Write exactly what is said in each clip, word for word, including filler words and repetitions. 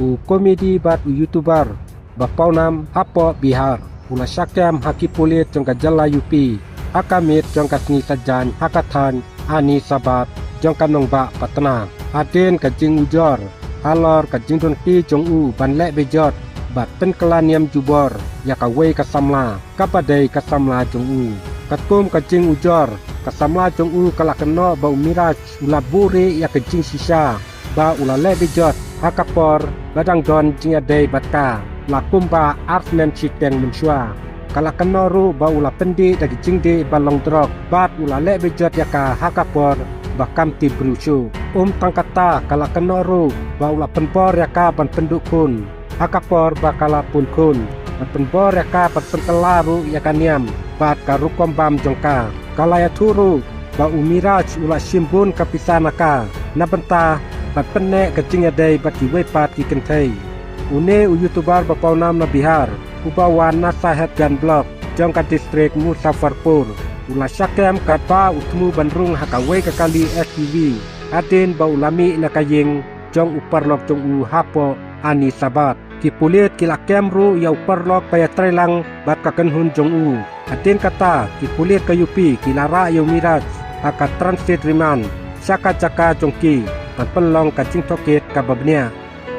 U comedy bad u YouTuber ba pawnam hapoh Bihar u la shah kem ha ki pulit jong ka jylla U P ha ka miet jong ka sngi Saitjaiñ ha ka thaiñ ani Sabat jong ka nongbah Patna. Hadien ka jingujor halor ka jingdon kti jong u ban leh bejot bad pynkylla niam jubor ïa kawei ka samla kaba dei ka samla jong u. Katkum ka jingujor, ka samla jong u ka la kynnoh ba u Miraj u la buhrieh ïa ka jingshisha ba u la leh bejot ha ka por ba dang don jingïadei bad ka la kumba ar snem shiteng mynshuwa. Ka la kynnoh ruh ba u la pyndih da ka jingdih ba long drok bad u la leh bejot ïa ka ha ka por ba kam tip briew shuh. Ym tang kata, ka la kynnoh ruh ba u la pynbor ïa ka ban pynduh khun ha ka por ba ka la pun khun, ban pynbor ïa ka ban pynkylla ruh ïa ka niam bad ka rukom bam jong ka. Ka la ïathuh ruh ba u Miraj u la shim bun ka pisa na ka na bynta ban pynneh ka jingïadei bad kiwei pat ki kynthei. Une u YouTuber ba pawnam na Bihar uba wan na Sahetganj Block jong ka district Muzaffarpur u la shah kem katba u thmu ban rung ha kawei ka kali SUV hadien ba u la mih na ka ïing jong u paralok jong u hapoh ani Sabat. Ki pulit ki la kem ruh ïa u paralok ba ïatreilang bad ka kynhun jong u. Hadien kata, ki pulit ka U P ki la rah ïa u Miraj ha ka transit remand sha ka jaka jong ki ban pynlong ka jingtohkit kaba bniah.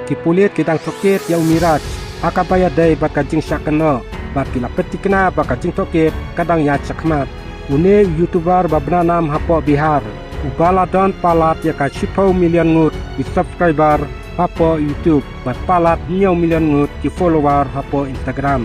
Ki pulit ki dang tohkit ïa u Miraj ha kaba ïadei bad ka jingshah kynnoh bad ki la pynthikna ba ka jingtohkit ka dang ïaid shakhmat. Une u YouTuber ba bna nam hapoh Bihar uba la don palat ïa ka shiphew million ngut ki subscriber hapoh YouTube bad palat hynñiew million ngut ki follower hapoh Instagram.